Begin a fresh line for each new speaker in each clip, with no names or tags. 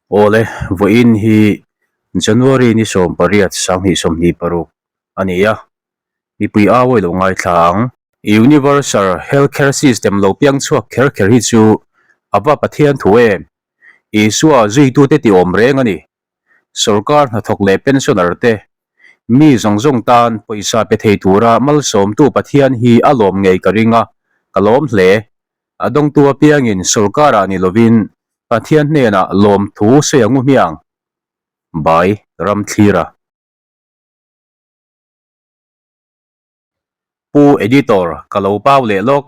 Awle, vawiin hi January ni 18 2026 a ni a, mipui au a ilo ngaithla ang. Universal Healthcare System lo piang chhuak kher kher hi chu a va Pathian thu em? Isua zuitute ti awm reng a ni. Sorkar hnathawk leh pensioner te, mi zawng zawng tan pawisa pe thei tura malsawmtu Pathian hi a lawm ngei ka ring a, ka lawm hle. A dawngtu apiangin sorkarah ni lovin Pathian hnenah lawmthu sawi ang u hmiang. Bai Ramthlira. Pu Editor, ka lo pau leh lawk.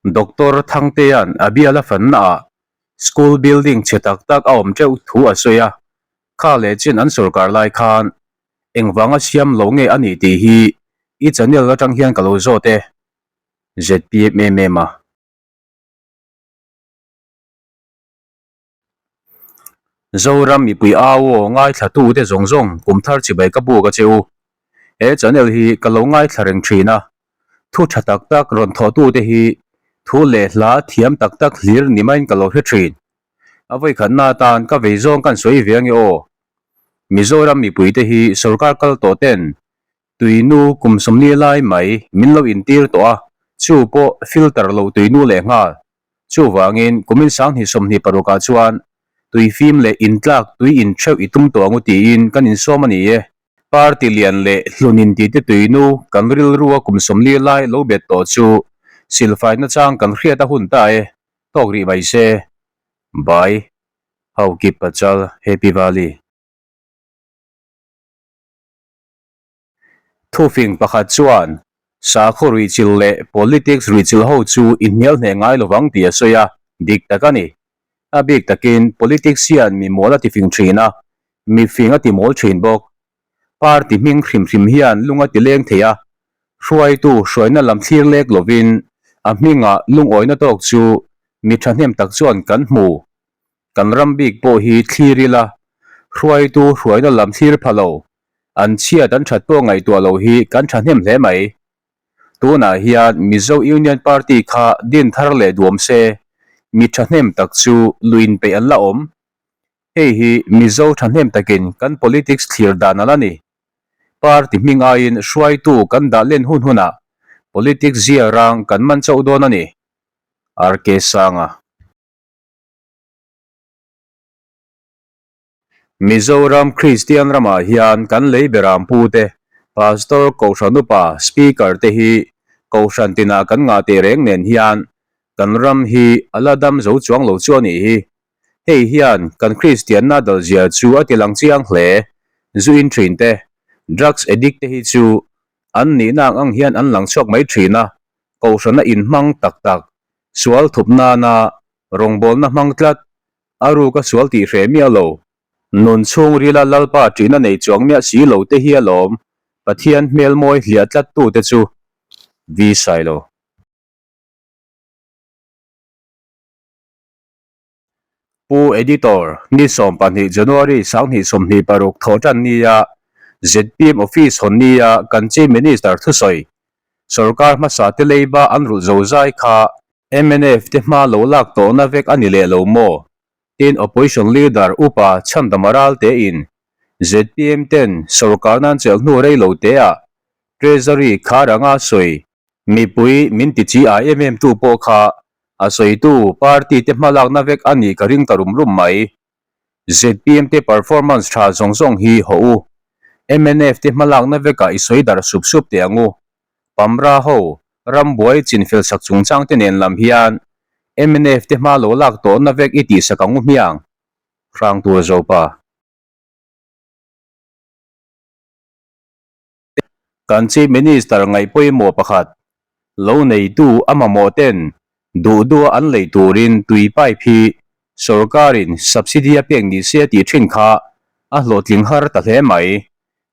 Doctor Thangtea'n a bial a fannaah school building chhe tak tak a awm teuh thu a sawi a, kha leh chin an sorkar lai khan engvanga siam lo nge a nih tih hi i channel atang hian ka lo zawt e. ZPM em em a. Zoram mipui au aw ngaithla tute zawng zawng kum thar chibai ka buk a che u. He channel hi ka lo ngaithla reng thin a, thu tha tak tak rawn thawh tute hi thu leh hla thiam tak tak hlir ni maiin ka lo hre thin. A vawikhatna atan ka vei zawng kan sawi ve ange aw. Mizoram mipuite hi sorkar kal tawh ten Tuinu kum sawmni lai mai min lo intir tawh a, chu pawh filter lo tuinu leh nghal. Chuvangin kumin 2026 ah chuan tui fim leh intlak tui intheuh i tum tawh ang u tiin kan insawm a ni e. Party lian leh hlun intite tuinu kan rilrua kum 40 lai lo bet tawh chu silfai nachang kan hriat a hun ta e, tawk rih mai se. Bye. Haukip Pachal, Happy Valley. Thufing pakhat chuan sakhaw ruihchilh leh politics ruihchilh ho chu i hnial hneh ngai lovang tih a sawi a, dik tak a ni. A bik takin politics hian mi mawl a tifing thin a, mi fing a ti mawl thin bawk. Party hming hrim hrim hian lung a ti leng thei a, hruaitu hruaina lam thlir lek lovin a hmingah lungawina tawk chu mi thahnem tak chuan kan hmu. Kan ram bik pawh hi thlir ila, hruaitu hruaina lam thlir pha lo, an chhiat an that pawh ngaihtuah lo hi kan thahnem hle mai. Tunah hian Mizo Union Party kha din thar leh duam se, mi thahnem tak chu luin peih an la awm. Hei hi Mizo thahnem takin kan politics thlir dan a la ni. Party hming aiin hruaitu kan dah len hun hunah politics zia rang kan man chauh dawn a ni. RK Sanga. Mizoram Kristian ramah hian kan lei beram pute, Pastor, Kohhran upa, Speaker te hi Kohhran tinah kan ngah teh reng nen hian kan ram hi a la dam zo chuang lo chu a nih hi. Hei hian kan Kristianna dal zia chu a ti lang chiang hle. Zu in thin te, drugs addict te hi chu an nihna ang ang hian an lang chhuak mai thin a, Kohhrana inhmang tak tak, sual thup nana rawngbawlna hmang tlat, A ruk a sual tih hreh miah lo. Nun chhungrila Lalpa ṭihna nei chuang miah si lo te hi alawm Pathian hmel mawi hliah tlat tu te chu. V Sailo. Pu Editor, ni 12 January 2026 thawh ṭan nia zpm Office hawn nia kan Chief Minister thusawi Sorkar hmasa te leiba an rulh zo zai kha Mnf te hma lo lak tawhna vek a ni leh lo maw? Tin Opposition Leader Upa Chhandama Ralte in zpm ten sorkar nan chelh hnu rei lo te ah Treasury khar anga sawi mipui min ti chi ai em em tu pawh kha a sawitu party te hma lakna vek a nih ka ring ta rum rum mai. Zpm te performance tha zawng zawng hi hawh u. Mnf te hma lakna vekah i sawi darh sup sup teh ang u. Pamra ho rambuai chinfel sak chungchang te nen lam hian mnf te hma lo lak tawhna vek i tihsak ang u hmiang? Hrangtur Zopa. Kan Chief Minister ngaih pawimawh pakhat, lo neitu a mamawh ten duh duha an lei turin tui pipe hi sorkarin subsidy a pek ni se a tih thin kha a hlawhtling har ta hle mai.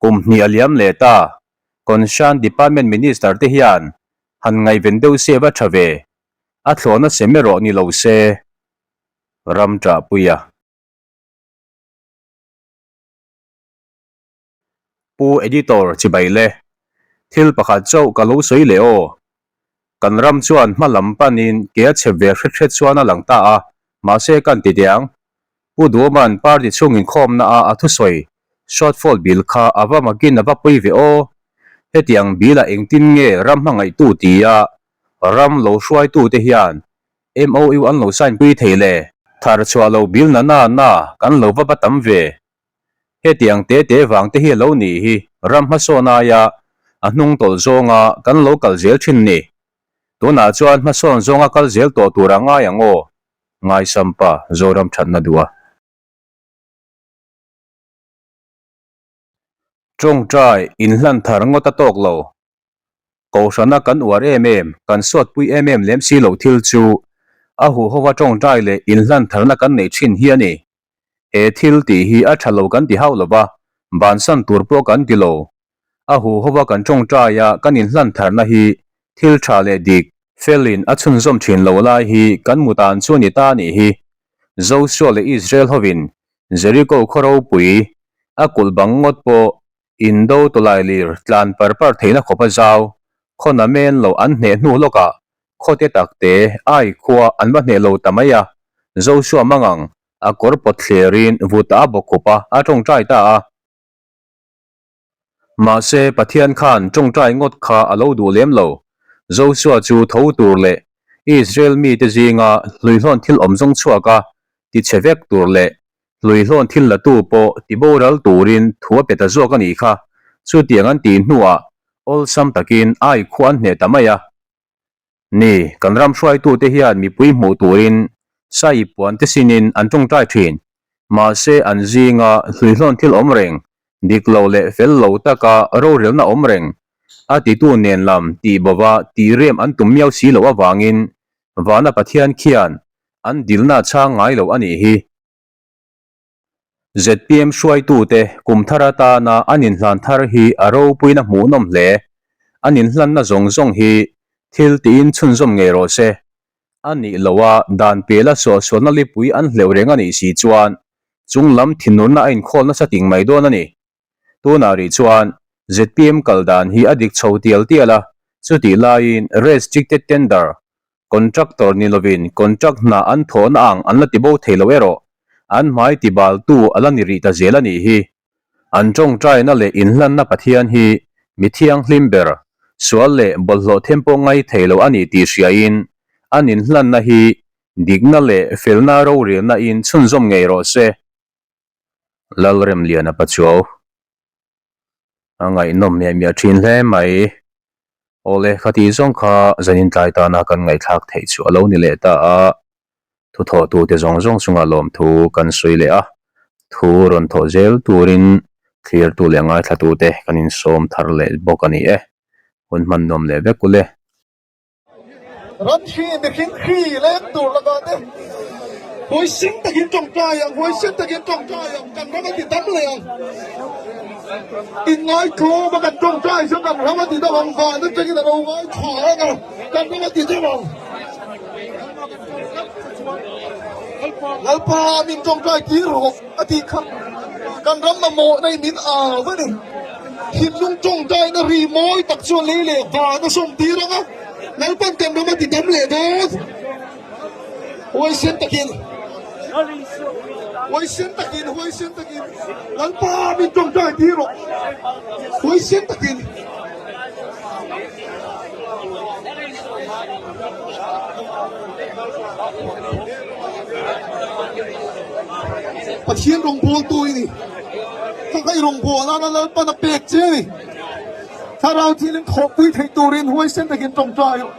Kum hnih a liam leh ta. Concern Department Minister te hian han ngaihven deuh se va tha ve. A thlawhna sem erawh ni lo se. Ram ṭahpui a. Pu Editor chibai le. Thil pakhat chauh ka lo sawi leh aw. Kan ram chuan hma lam panin ke a chhep ve hret hret chuan a lang ta a, mahse kan ti tiang. Pu Duoma'n party chhung inkhawmna a a thusawi shortfall bill kha a va makin a va pui ve aw. Hetiang bill ah engtin nge ram hmangaihtu tia ram lo hruaitute hian MOU an lo sign pui thei le? Thar chhuah lo bill na na na kan lo va va tam ve. Hetiang te te vang te hi a lo nih hi ram hmasawn aia a hnung tawlh zawnga kan lo kal zel thin ni. Tunah chuan hmasawn zawnga kal zel tawh tur a ngai ang aw. Ngaisampa Zoram thatna duh a. Tawngtai inhlan thar ngawt a tawk lo. Kohhrana kan uar em em, kan suatpui em em lem si loh thil chu a huhova tawngtai leh inhlan tharna kan neih thin hi a ni. He thil tih hi a tha lo kan ti hauh lo va, bansan tur pawh kan ti lo. A huhova kan tawngtaia kan inhlan tharna hi thil tha leh dik, felin a chhunzawm thin lo lai hi kan mutan chu a ni ta a nih hi. Joshua leh Israel hovin Jericho khaw ropui a kulh bang ngawt pawh Indo tawlailir tlan par par theihna khawp a zau, khaw na men lo an hneh hnu lawkah khaw te tak te ai khua an va hneh lo ta mai a, Joshua mangang a kawr pawt thlerin vuta a bawk khup a, a tawngtai ta a. Mahse Pathian khan tawngtai ngawt kha a lo duh lem lo, Joshua chu tho tur leh Israel mite zinga hluihlawn thil awm zawng chhuak a tichhe vek tur leh Hluihlawn thil latu pawh tiboral turin thu a pe ta zawk a nih kha. Chutiang an tih hnuah awlsam takin ai khua an hneh ta mai a. Ni, kan ram hruaitute hian mipui hmuh turin sai puan te sinin an tawngtai thin. Mahse an zinga hluihlawn thil awm reng, dik lo leh fel lo taka rorelna awm reng, a titu nen lam tih bova tih rem an tum miau si loh avangin Vana Pathian khian an dilna chhang ngai lo a nih hi. Zpm hruaitute kum thar atana an inhlan thar hi a ropuina hmuhnawm hle. An inhlanna zawng zawng hi thil tiin chhunzawm ngei rawh se. A nih loha dan pela suahsualna lipui an hleuh reng a nih si chuan chung lam thinurna a inkhawl nasa ting mai dawn a ni. Tunah rih chuan zpm kal dan hi a dik chho tial tial a, chutih laiin restricted tender, contractor ni lovin contract hna an thawhna ang an la ti bo thei lo erawh an hmai ti baltu a la ni rih ta zel a nih hi. An tawngtaina leh inhlanna Pathian hi mi thianghlim ber, sual leh bawlhhlawh them pawh ngai thei lo a ni tih hriain an inhlanna hi dikna leh felna rorelna in chhunzawm ngei rawh se. Lalremliana Pachuau a ngaihnawm miah miah thin hle mai. Awle khati zawng kha zanin tlai tana kan ngaihthlak theih chu a lo ni leh ta a, thuthawhtute zawng zawng chunga lawmthu kan sawi leh a, thu rawn thawh zel turin thlirtu leh ngaithlatute kan insawm thar leh bawk a ni e. Hun hman nuam leh vek ule.
Ram hri mihring hri leng tur lakah te huaisen takin tawngtai ang, huaisen takin tawngtai ang, kan ram a ti dam leh ang. Inngaithawm a kan tawngtai chuan kan ram a ti dam ang, van atangin a lo ngaithla ang a, kan ram a ti dam ang. Lalpa min tawngtai tir rawh a tih kha kan ram mamawhna in min au a ni. Thinlung tawngtaina ri mawi tak chuan lei leh van a sawm tir ang a, Lalpan kan ram a ti dam leh dawn. Huaisen takin, huaisen takin, huaisen takin Lalpa min tawngtai tir rawh. Huaisen takin. Pathian rawngbawltu i ni. Thaka i rawngbawlna nana Lalpan a pek che a ni. Thlarau thilin thawhpui theih turin huaisen takin tawngtai rawh.